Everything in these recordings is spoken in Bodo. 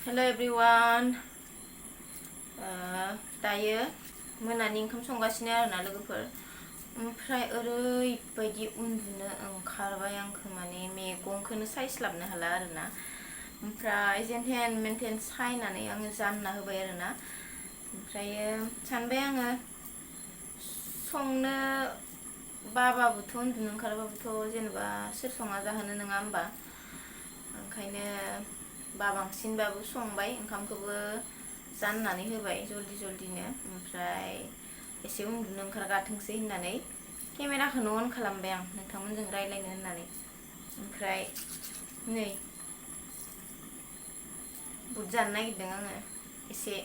Hello everyone. दायो मोनानि ओंखाम संगासिनो आरोना लोगोफोर ओमफ्राय ओरैबायदि उन्दुनो ओंखारबाय आंखो माने मेगनखौनो सायस्लाबनो हाला आरोना ओमफ्राय जेनथेन मेनथेन सायनानै आङो जानना होबाय आरोना ओमफ्राय सानबाय आङो संनो बाबाबोथ' उन्दुनो ओंखारबाबोथ' जेनेबा सोर संना जाहोनो नङा होमबा ओंखायनो बाबांसिनबाबो संबाय ओंखामखौबो जाननानै होबाय जल्दिनो ओमफ्राय एसे उन्दुनो ओंखारगाथोंसै होननानै केमेराखौनो अन खालामबाय आं नोंथांमोनजों रायज्लायनो होननानै ओमफ्राय नै बुट जानो नागिरदों आङो एसे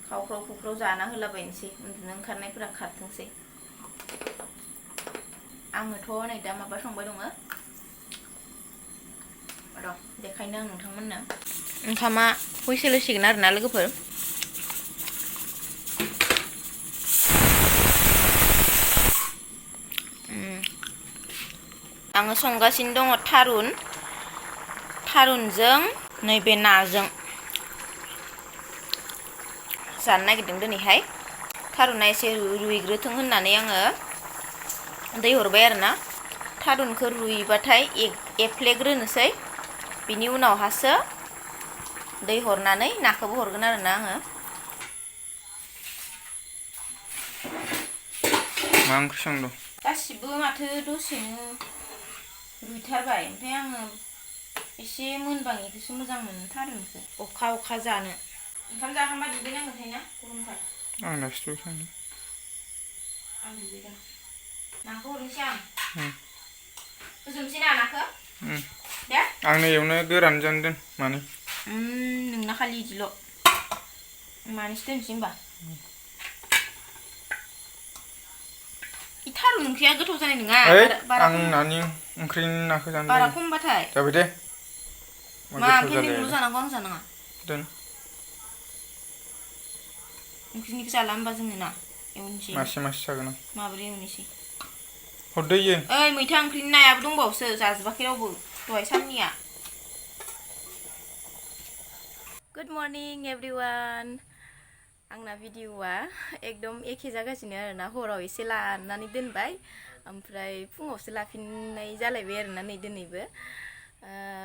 खावख्राव जाना होलाबायनोसै उन्दुनो ओंखारनायफोरा खारथोंसै आङोथ' नै दा माबा संबाय दङ र' देखायनो आं नोंथांमोननो ओंखामा हुइसेल आरोना लोगोफोर आङो संगासिनो दङ थारुनजों नैबे नाजों जानो नागिरदों दिनैहाय थारुना एसे रुइग्रोथों होननानै आङो दै हरबाय आरोना थारुनखौ रुइबाथाय एफ्लेग्रोनोसै बिनि उनावहासो दै हरनानै नाखौबो हरगोन आरोना आङो मा ओंख्रि संदों गासिबो माथो दसेनो रुइथारबाय ओमफ्राय आङो एसे मोनबाङैखौसो मोजां मोनो थारुनखौ अखा जानो ओंखाम जाखांबा दुगैनांगोनहाय ना गरमथार आं दासो दुगैखांदों आं दुगैगोन नाखौ हरनोसै आं होजोबनोसै ना नाखौ दे आंनो एवनो गोरान जानो दोन मानो नोंना खालि इदिल' मानैसो दोनसै होमबा थारुन ओंख्रिया गोथाव जानाय नङा आं नानि ओंख्रिनि नाखौ जानो बारा खमबाथाय जाबाय दे मा ओमफ्राय नोंल' जानांगौ आं जानाङा दोन ओंख्रिनिखौ जाला होमबा जोङो ना एवनोसै मासे जागोन आं माबोरै एवनोसै हरदो इयो ओइ मैथा ओंख्रिनि नायाबो दंबावोसो जाजोबाखै रावबो दहाय साननिया गुड मर्निं एभरिवान आंना भिडिअआ एकदम एखे जागासिनो आरोना हराव एसे लानानै दोनबाय ओमफ्राय फुङावसो लाफिननाय जालायबाय आरोना नै दिनैबो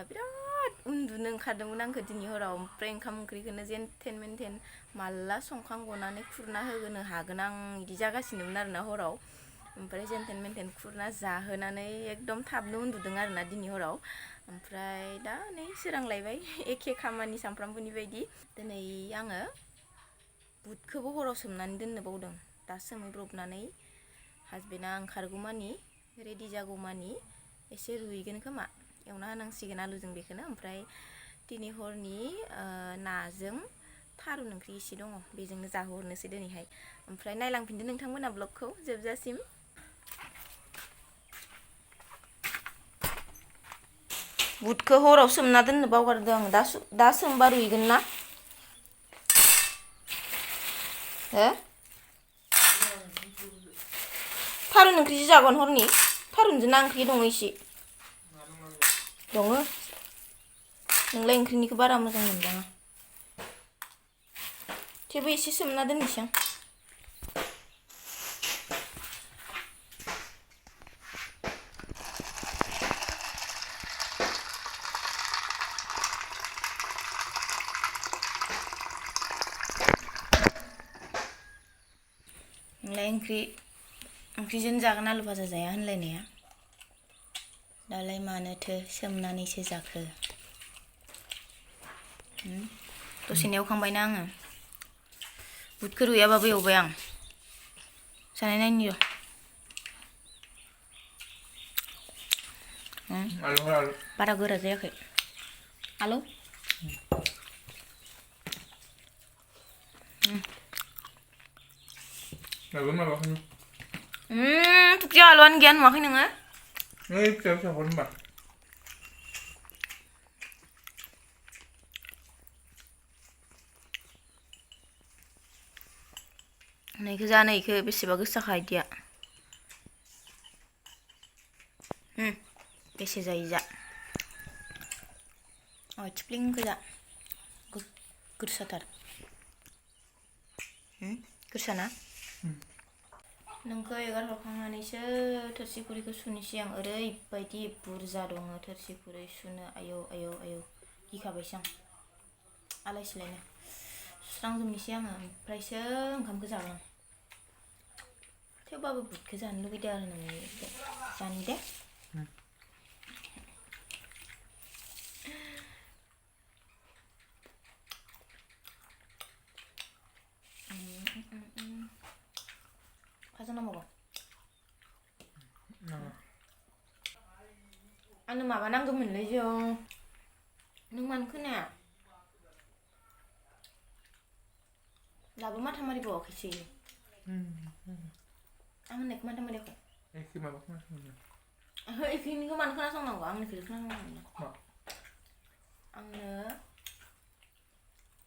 बिराद उन्दुनो ओंखारदोंमोन आंखौ दिनै हराव ओमफ्राय ओंखाम ओंख्रिखौनो जेनथेन मेनथेन माला संखांगनानै खुरना होनो हागोन आं बिदि जागासिनोमोन आरोना हराव ओमफ्राय जेनथेन मेनथेन खुरना जाहोनानै एकदम थाबनो उन्दुदों आरोना दिनै हराव ओमफ्राय दा नै सोरांलायबाय एखे खामानि सानफ्रामबोनि बायदि दिनै आङो बुटखौबो हराव सोमनानै दोननो बावदों दा सोमब्रबनानै हासबेन्डआ ओंखारगौमानि रेडि जागौमानि एसे रुइगोन खोमा एवना होनांसिगोन आलुजों बेखौनो ओमफ्राय दिनै हरनि नाजों थारुन ओंख्रि एसे दङ बेजोंनो जाहोहरनोसै दिनैहाय ओमफ्राय नायलांफिनदो नोंथांमोना ब्लगखौ जोबजासिम बुटखौ हराव सोमना दोननो बावगारदों आं दा सोमबा रुइगोन ना हो थारुन ओंख्रिसो जागोन हरनि थारुनजों ना ओंख्रि दङ एसे दङ नोंलाय ओंख्रिनिखौ बारा मोजां मोनदाङा थेवबो एसे सोमना दोननोसै आं नोंलाय ओंख्रिजों जागोन आलु भाजा जाया होनलायनाया दालाय मानोथो सोमनानैसो जाखो दसेनो एवखांबायना आङो बुटखौ रुयाबाबो एवबाय आं जानाय नायनि बारा गोरा जायाखै आलौ थुखिया आलुआनो गैया नुवाखै नोङो फिसा होनबा नैखौ जा नैखौ बेसेबा गोसाखा इदिया बेसे जायो जा थिफ्लिंखौ जा गोरसाथार गोरसाना नोंखौ एगारहरखांनानैसो थोरसि खुरैखौ सुनोसै आं ओरैबायदि बुरजा दङ थोरसि खुरै सुनो आयौ आयौ आयौ गिखाबायसो आं आलाय सिलायनो सुस्रांजोबनोसै आङो ओमफ्रायसो ओंखामखौ जागोन थेवबाबो बुटखौ जानो लुगैदों आरो नोंनि जानि दे खाजा नांबावगौ आंनो माबा नांगौमोनलै जों नों मानो खोनाया दाबो माथा मारिबावाखैसै आं होननायखौ माथा मारियाखै एखे माबा खोनासंदों ओहो एखेनिखौ मानो खोनासंनांगौ आंनिखौसो खोनासंनांगौ आंनो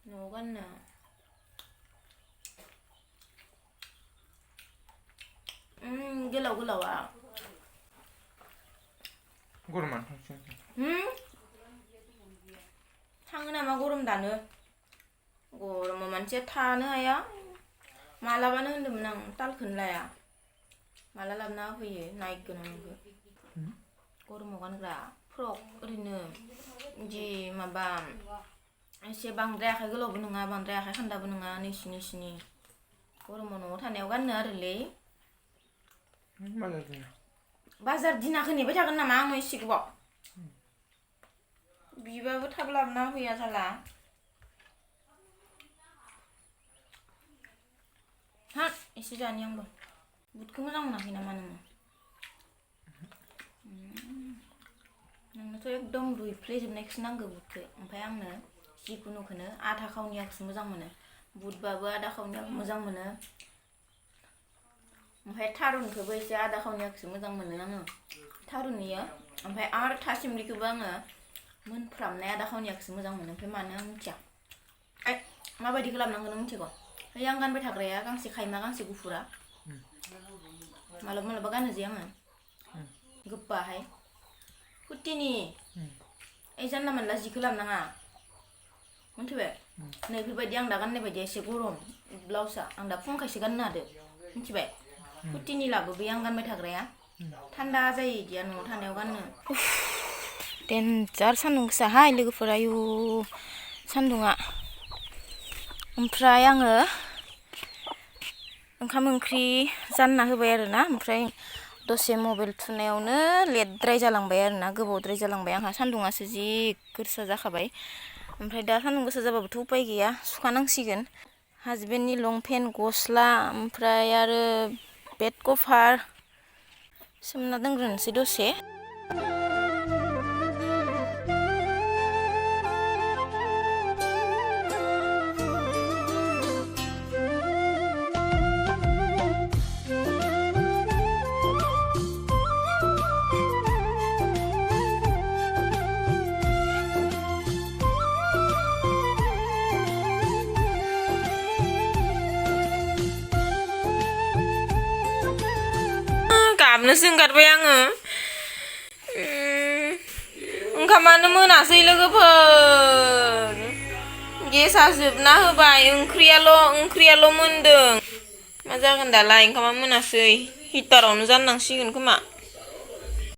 न'आव गाननो गोलाव गोलावा गरमानो थांसै थाङो नामा गरम दानो गरमाव मानसिया थानो हाया मालाबानो होन्दोंमोन आं तालखौनो लाया माला लाबोना होफैयो नायगोन आं नोंखौ गरमाव गानग्रा फ्रक ओरैनो जि माबा एसे बांद्राय आखाइ गोलावबो नङा बांद्राय आखाइ खान्दाबो नङा नैसिनि गरमाव न'आव थानायाव गाननो आरोलै बाजार दिनाखौ नेबाय थागोन नामा आं एसे गोबाव बिबाबो थाब लाबोना होफैया साला हा एसे जानि आंबो बुटखौ मोजां मोनाखै नामा नोङो नोंनोथ' एकदम रुइफ्लेजोबनायखौसो नांगौ बुटखौ ओमफ्राय आंनो जिखुनुखौनो आधा खावनियाखौसो मोजां मोनो बुटबाबो आधा खावनियाखौ मोजां मोनो ओमफ्राय थारुनखौबो एसे आधा खावनियाखौसो मोजां मोनो आङो थारुननियो ओमफ्राय आरो थासिमलिखौबो आङो मोनफ्रामनाय आधा खावनियाखौसो मोजां मोनो ओमफ्राय मानो आं मिथिया माबायदिखौ लाबोनांगौ नों मिथिगौ है आं गानबाय थाग्राया गांसे खायमा गांसे गुफुरा मालाबा मालाबा गानो जे आङो गोबाहाय कुर्तिनि ओइ जानला मानला जिखौ लाबोनाङा मिथिबाय नैफोरबायदि आं दा गाननाय बायदि एसे गरम ब्लाउसआ आं दा फुंखायसो गाननो हादो मिथिबाय कुर्तिनि लाबो बे आं गानबाय थाग्राया थान्दा जायो इदिया न'आव थानायाव गाननो देन्जार सान्दुं गोसाहाय लोगोफोर आयु सान्दुङा ओमफ्राय आङो ओंखाम ओंख्रि जानना होबाय आरोना ओमफ्राय दसे मबाइल थुनायावनो लेटद्राय जालांबाय आरोना गोबावद्राय जालांबाय आंहा सान्दुङासो जि गोसा जाखाबाय ओमफ्राय दा सान्दुं गोसा जाबाबोथ' उपाय गैया सुखानांसिगोन हासबेन्डनि लंपेन्ट गस्ला ओमफ्राय आरो बेड कभार सोमना दोनग्रोनोसै दसे गाबनोसो ओंखारबाय आङो ओंखामानो मोनासै लोगोफोर गेसआ जोबना होबाय ओंख्रियाल' मोनदों मा जागोन दालाय ओंखामा मोनासै हिटारावनो जाननांसिगोन खोमा